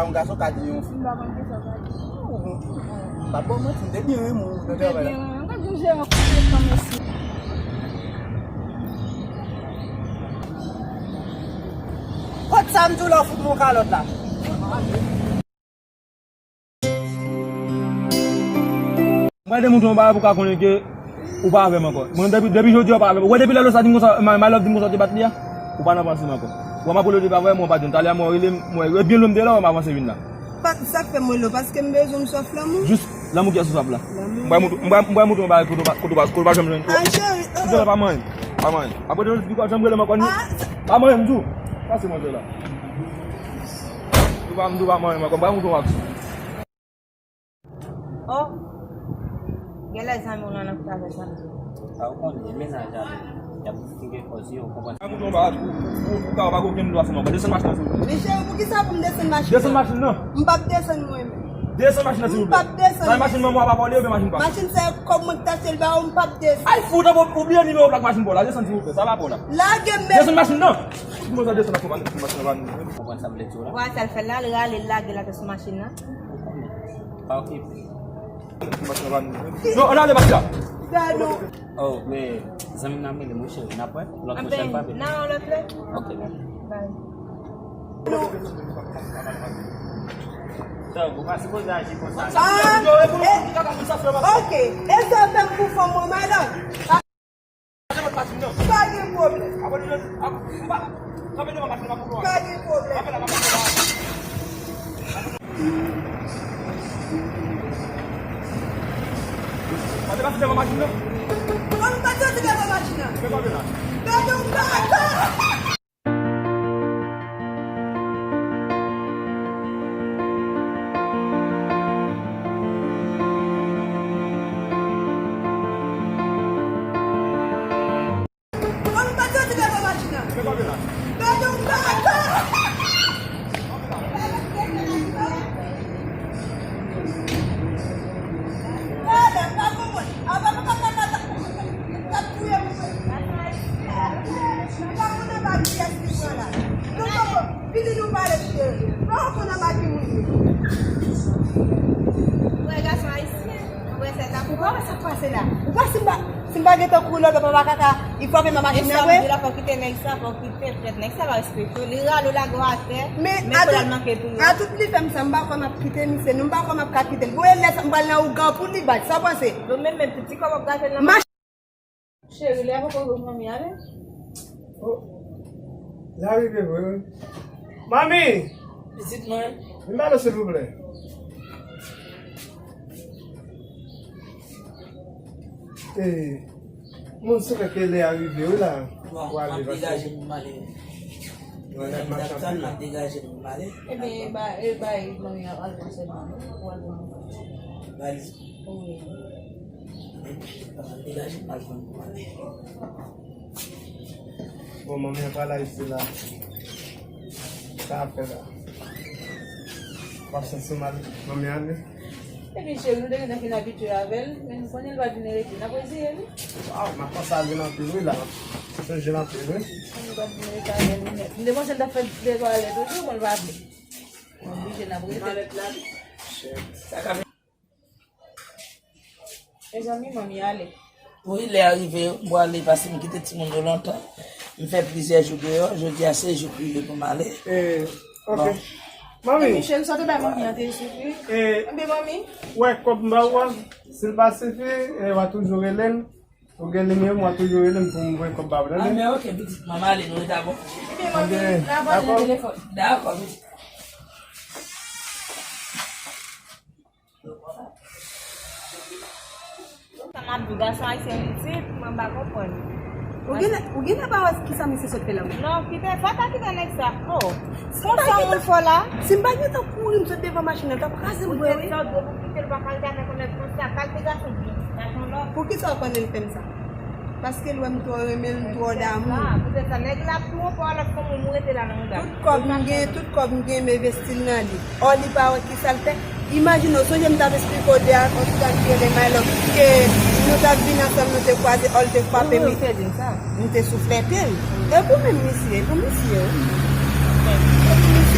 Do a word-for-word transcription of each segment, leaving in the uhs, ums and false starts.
Yon gason ka di yon fi. M pa konn kisa w ka di. M pa ba w manti, m te byen renmen w nan travay la. M te byen renmen w. Gad yon jeran konpletan, mesye. Kot sa m di w la w fout mwen yon kalòt la? Mwen te montre yon bagay pou w ka konnen ke ou pa avè m ankò. Mwen depi, depi jodi a ou pa avè m. Ou wè depi lè Losa di m konsa, My, My Love di m konsa w te bat li a, ou pa nan panse m ankò. Ou wè m ap rele w, li pa vre, mwen pa di w. Talè a mwen rele m, mwen, e byen lwen m te la, wè m avanse vin la. Sa k fè m rele w, paske m bezwen w sòf lanmou. Jis lanmou kiyès ou sòf la? Lanmou. M pral montre, m pral, m pral montre yon bagay kote w pa, kote w pa, kote w pa janm jwenn. Ah, cheri, oh, oh. Pa manyen, pa manyen. Apre de jodi a janm rele m ankò, ni. Ah, sa pa manyen, m di w. Pase manje la. Ou pa, m di w pa manyen m ankò, m pral montre yon aksyon. Oh, genlè zanmi w lan nan travay sa. A, ou konnen, e mennaj a li. Y ap fike kòz yo, ou konprann. A, mouton ba, ou, ou, ou, ou ka, ou pa gen okenn dwa sou mwen. Desann machin nan, silvouplè. Men cheri, poukisa pou m desann machin nan? Desann machin nan. M p ap desann mwen menm. Desann machin nan, silvouplè. M p ap desann. Sa e machin manman w a papa w li oubyen machin pa w? Machin sa e kòb mwen ki t achte l ba ou, m p ap desann. Ay, fout, ou bliye nimewo plak machin pa w la. Desann, silvouplè. Sa pa bon la. Lage m, men. Desann machin nan. Fout mwen sa desann nan, machin nan pa nou. Ou konprann sa m vle di w la? Wè sa l fè la, l rale, l lage l atè sou machin nan. Pa okipe. Non, ann ale pati la. Gade w. Oh, men zanmi m nan rele m wi cheri, n ap wè lòt fwa, chèf pa vin. Nan yon lòt lè. Ok, bye. Bye. Dog, ou pa sipoze aji konsa. Ah, eh, ok. E sa w fè m pou fanm mwen, madanm? Pa gen pwoblèm. Pa gen pwoblèm. Mwen pa soti devan machin nan. Gade yon baka. Mwen pa soti devan machin nan. Gade yon baka. Pitit ou pale cheri. Mwen pa konn anba ki moun yo. Ou wè gason ayisyen, ou wè sèt la. Ou pa wè sa k pase la. Ou pa si m pa, si m pa gentan kouri lòt bò pa kaka, li frape m nan machin nan vre. E sa m di la, fò kite nèg sa, fò kite frèt. Nèg sa pa respekte w. Li rale w lage w atè, men men a kou l al tout, manke touye w. A tout li fè m sa, m pa kwè m ap kite misye, non, m pa kwè m ap ka kite l. Bon, e lè sa m pral nan ougan pou li bat, sa w panse? Bon, men menm tout ti kòb w ap gate l nan machin. Cheri, lè poko rive pou manmi ale. Oh. Lè a rive vre, wi. Manmi! Pitit mwen. Vin ba nou, silvouplè. Eh, moun sou ke lè a rive, wi, la. Bon, m ap degaje pou m ale. Mwen ap degaje pou m ale. Ebyen, e ba, e ba, manmi al pran sèlman, wi. Ou al pran. Valiz. Wi. Degaje m al pran pou ale. Bon, manmi an pa la isit la. Sa ap fè la. W ap santi w mal, manmi an ale? Epi cheri, nou te gentan fin abitye avè l, men nou konnen l pa vin rete. N ap reziye, wi. Waw, m ap panse a vin anpil, wi, la. M ap sonje l anpil, wi. Manmi pa vin rete avè l, wi. M te panse l t ap fè de twa lè toujou, bon, l pa vle. M oblije n ap rete. Malèt la, wi. Shit. Sa ka Mezanmi, manmi ale. Wi, lè a rive, m prale paske m kite timoun yo lontan. M fè plizyè jou deyò. Jodi a se jou prive pou m ale. Eh, ok. Bon. Manmi. Epi, cheri, sa w te bay manmi an te sifi? Eh, ebyen, manmi. Wè, kòb m ba ou a, si l pa sifi, eh, w a toujou rele m. Ou gen nimewo m, w a toujou rele m pou m voye kòb ba ou, tande? Ah, men ok, pitit, manman ale, nou rete a bon. Ebyen, manmi, n a pale nan telefòn. Dakò, pitit. Sa m ap di w, gason ayisyen isit, mwen pa konprann. Ou gen, ou gen pa wè kisa misye sot fè la menm? Non, kite, sa ta kite nèg sa. Oh. Si m pa gentan, si m pa gentan kouri, m sot devan machin nan, l t ap kraze m vre, wi. Poutèt sa, w dwe pou kite l, pa kal t ap fè konèt konsa, kal te gason byen, gason lòt. Poukisa w konnen l fè m sa? Paske l wè m twò renmen l, m twò damou. Poutèt sa, nèg la ap twonpe w a lòt fanm, ou rete la nan mouda. Tout kòb m gen, tout kòb m gen, m envesti l nan li. Ò, li pa wè kisa l fè. Imajine w, sonje m t ap esplike w de a, yon ti dam ki rele My Love, ke nou t ap vin ansanm, nou te kwaze, ò, l te frape m. M te souflete l. E pou menm misye, e pou misye, wi. E pou misye.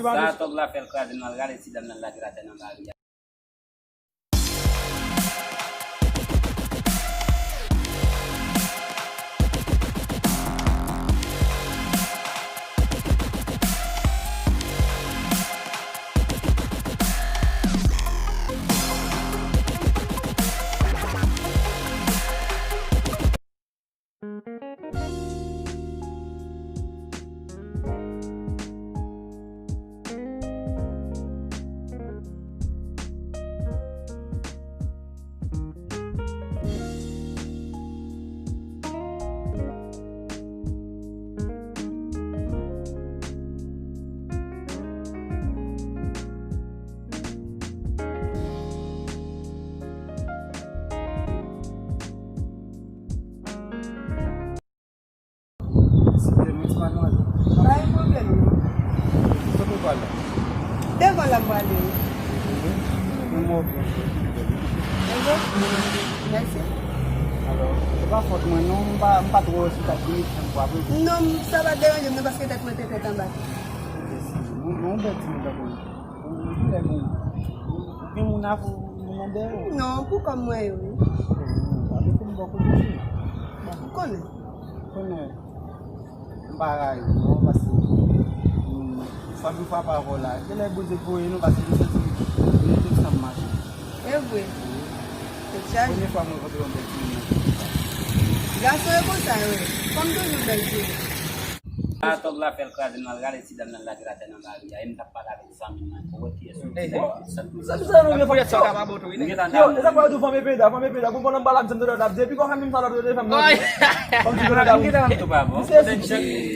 Sa tòg la fè l kraze, nou al rale ti dam nan lage l atè nan lari a. Ala m prale. Mwen move. Mwen move? Mèsi. Alò, se pa fòt mwen non, m pa, m pa twò wè si w t ap vini fè m kwape. Non, sa pa deranje m non, paske tèt mwen te fèt anba. Mèsi. Mwen, mwen yon bèl timoun tankou w. Ou, ou lè moun. Ou gen moun avè w, moun nan dèyè w. Non, pou kòm mwen yo, wi. Ou pa gen pou m bò kote w. Ou konnen. Konnen. M pa rayi w non, paske, mm, fòk nou frape avè w la. Genlè Bondye voye nou, paske nou santi nou tout ansanm mache. E vre. Tèt chaje. Premye fwa mwen rankontre yon bèl timoun nan. Gason yo konsa yo ye. Fanm toujou bèl sou yo. A, tòg la fè l kraze, n al rale ti dam nan lage l atè nan lari a, e m t ap pale avèk zanmi m nan, pou wè kiyès ou. Zanmi sa nou gen fòk sa pa bon tou, wi. Yo, e sa fè yo di fanm e peda, fanm e peda, pou pandan m pale ak zanmi m nan, depi kò fanm sa lòt yo te fè m nan. Fanm ti nan lari.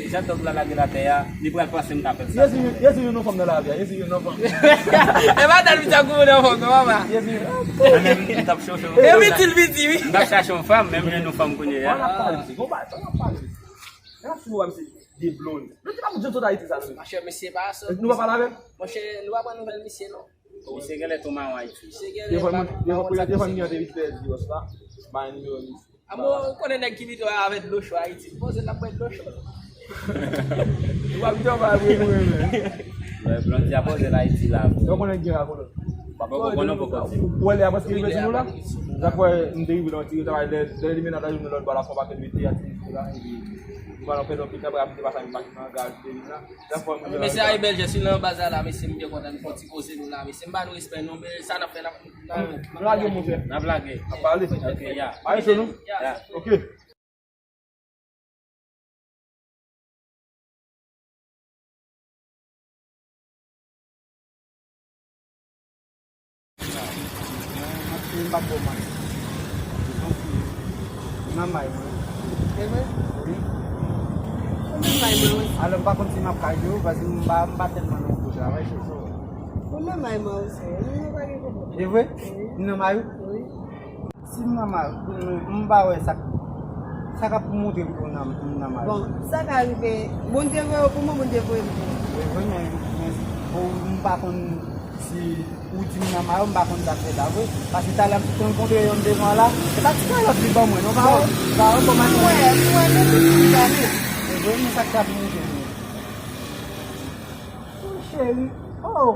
Jan tòg la lage l atè a, li pral panse m ka fè l sa. Yezi, yezi, youn nan fanm nan lari a, yezi, youn nan fanm. E pa tèl piti a goumen nan fanm nan, papa. Yezi, youn. Mwen menm, m t ap chache yon fanm. E piti l piti, wi. M t ap chache yon fanm, men m jwenn yon fanm kounye a. An ap pale, se gon bagay, an ap pale. An ap fini wè misye de blond. Nou te pa pou di sot Ayiti sa, nou. Monchè, mesye pa sa. Nou pa pale avè l? Monchè, nou pa pran nouvèl misye, non. Misye genlè tou mawon Ayiti. Misye genlè pa mawon sa. Telefòn mwen, telefòn mwen te vin pèdi, wè sa. Bay nimewo misye. A bon, ou konnen nèg ki pito avè dlo cho Ayiti. Poze l ap bwè dlo cho. Ou pa pito pa vre, vre, vre. Wè, Blondie a poze l Ayiti la. Ou konnen gen la, konnen. Papa, ou konnen poko di. Ou wè lè a paske rive sou nou la? Sa kwè m te rive nan ti travay lè, lè li mennen la jounen lòt bò la fè yon pakèt mete a ti la, epi nou pa nan pèdi anpil tan, brap, te pase avèk machin nan, gaz, te vin la. Mesye a bèl jès wi nan baz la, la, mesye, m byen kontan, nou fè yon ti koze nou la, mesye, m ba nou respè nou, men sa n ap fè, n ap, n ap, n ap lage, monchè. N ap lage. N ap pale. Ok, ya. Pale sou nou. Ya. Ok. Mwen, mwen, m p ap ba w manti. Nan may mwen. Se vre? Wi. Ou nan may mwen, wi. Alò, m pa konn si m ap ka jwe w, paske m pa, m pa tèlman nan yon gwo travay, se sa. Ou nan may mwen, wi, se. Nou pa gen pwoblèm. Se vre? Wi. M nan may ou? Wi. Si m nan may ou, m pa wè sa, sa k ap montre m pou m nan, m nan may ou. Bon, sa ka rive. Bondye voye w pou mwen, Bondye voye m pou ou. Wi, wi, men, men, bon, m pa konn si ou di m nan may ou, m pa konn sa k fèt la vre. Paske talè m te rankontre youn devan la. Se pa ti kalòt li ban mwen, non, pa wè, pa wè kòman. Mwen, mwen, men tout moun gade. E vre, men sa k t ap montre m. Oh, cheri. Oh,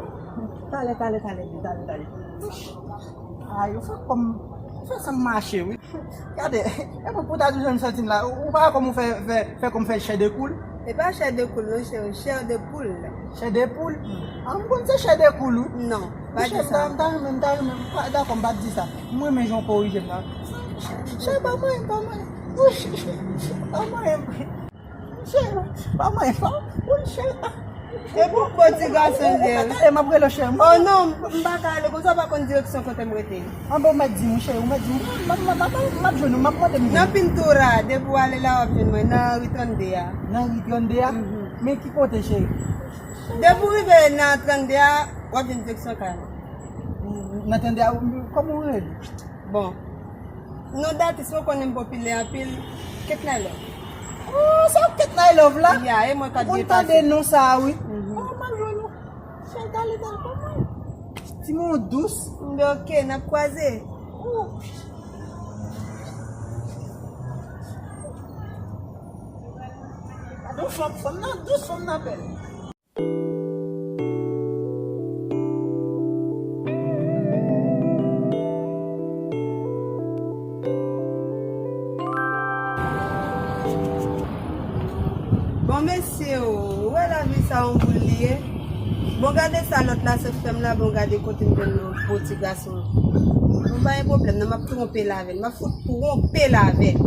talè, talè, talè, talè, talè. Ay, ou fè kòm, ou fè san m mache, wi. Gade, e pou, pou ta di jan m santi m la, ou pa wè kòm ou fè, fè, fè kòm fè chè de koul? E pa chè de koul, non, cheri, chè de poul. Chè de poul? An, m konn se chè de koul, wi. Non, pa di sa. M ta, m ta renmen, m ta renmen, m pa dakò, m pa t di sa. M renmen jan w korije m la. Chè, chè, pa manyen, pa manyen. Wi, chè, chè, chè, pa manyen. Cheri, pa manyen pa. Wi, cheri. E pou bon ti gason l ye. Gade, m ap rele w cheri. Oh non, m pa ka ale konsa, w pa konn direksyon kote m rete. Anben, ou mèt di m, cheri, ou mèt di m. M ap, m ap, m ap, m ap jwenn ou, m ap mande m. Nan Pintura, depi w ale la, w ap jwenn mwen, nan ri trannde a. Nan ri trannde a? Mhm. Men ki kote, cheri? Depi w rive nan trannde a, w ap jwenn direksyon kay mwen. Nan trannde a, kòman ou rele? Bon. Non datis mwen konnen m popilè anpil. Ketnay Love. Oh, se ou Ketnay Love la? Ya, e mwen k ap gen pase. M konn tande non sa a, wi. Mhm. Oh, m ap jwenn ou. Cheri, talè, talè, pa manyen. Timoun dous. Oke, n ap kwaze. Oh. Gade yon fanm, fanm nan dous, fanm nan bèl. Bon, mesye, ou wè lavi sa yon boul li ye. Bon, gade sa lòt la sot fè m la, bon, gade kote m jwenn yon bon ti gason. Bon, pa gen pwoblèm, non, m ap twonpe l avè l. M ap fout twonpe l avè l.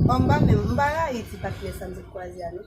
Bon, m pa menm, m pa rayi ti patnè sa m sot kwaze a, non.